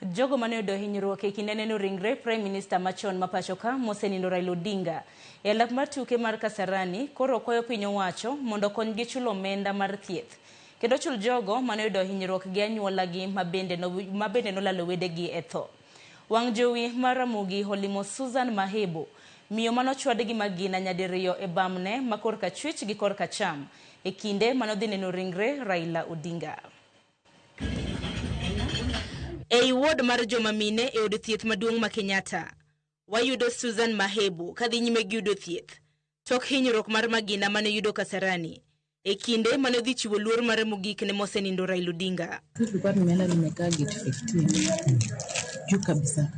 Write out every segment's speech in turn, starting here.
Jogo mane oyudo hinyruok e kinde neno ringre Prime Minister machon ma pachoka mosenindo Raila Odinga e alap mar tuke mar Kasarani koro kwayo piny owacho mondo okonygi chulo omenda mar thieth kendo chul jogo mane oyudo hinyruok gi anyuolagi ma bende nolalo wedegi e tho. Wang' jowi mar Ramogi olimo Susan Mahebo, miyo manochwad gi magina nyadiriyo e bamne ma korka chwich gi korka cham e kinde manodhi neno ringre Raila Odinga. Ei ward mar joma mine e od thieth maduong' ma Kenyatta, wayudo Susan Mahebu kadhi nyime gi yudo thieth tok hinyruok mar magina mane oyudo Kasarani e kinde mane odhi chiwo luor mare mogik ne mosenindo Raila Odinga. Tulikuwa tumeenda tumekaa gate 15 juu kabisa.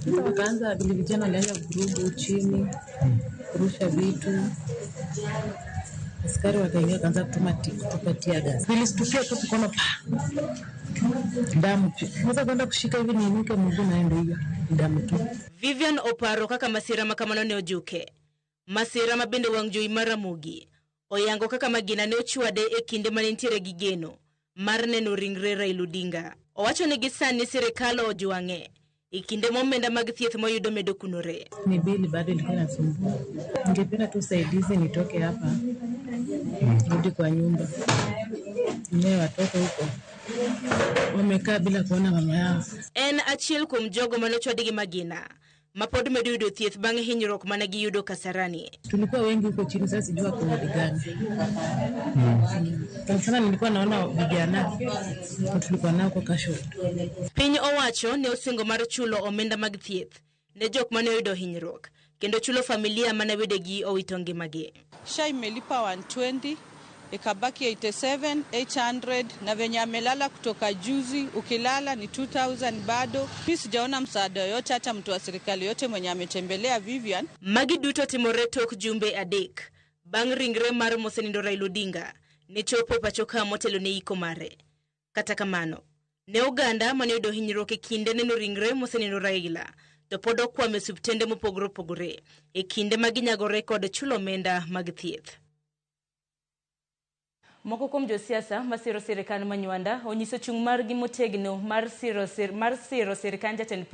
Sasa wakaanza vile vijana walianza vurugu chini, kurusha vitu. Askari wakaingia wakaanza kutupa tear gas. Nilistukia tu kuona pa damu. Sasa kwenda kushika hivi niinuke mguu na ndio hiyo damu tu. Vivian oparo kaka masira ma kamano ne ojuke. Masira ma bende wang' jowi mar Ramogi oyango kaka magina ne ochwade e kinde mane nitiere gi geno mar neno ringre Raila Odinga. Owacho ni gi sani sirikal ojwang'e e kinde ma omenda mag thieth moyudo medo kunore. Ni bili bado ilikuwa inasumbua. Ningependa tu usaidizi nitoke hapa rudi kwa nyumba. Nilee watoto huko wamekaa bila kuona mama yao. En achiel kuom jogo mane ochwadi gi magina ma pod medo yudo thieth bang' hinyruok mane giyudo Kasarani. Tulikuwa wengi huko chini, sasa sijui wako wodi gani. Sana sana nilikuwa naona vijana tulikuwa nao kwa kasho. Piny owacho ne osingo mar chulo omenda mag thieth ne jok mane oyudo hinyruok kendo chulo familia mane wedegi owito ngimagi. SHA imelipa 120 ikabaki 87 800 na venye amelala kutoka juzi, ukilala ni 2000 bado. Mimi sijaona msaada yoyote, hata mtu wa serikali yote mwenye ametembelea Vivian. Magi duto timore tok jumbe adek bang' ringre mar mosenindo Raila Odinga ne chopo e pacho ka motelo ne iko mare. Kata kamano, ne oganda mane oyudo hinyruok e kinde neno ringre mosenindo Raila to pod okwamo e osiptende mopogore opogore e kinde ma ginyagore kod chulo omenda mag thieth. Moko kuom josiasa masiro sirikand Manywanda onyiso chung' margi motegno mar siro sirikand jatend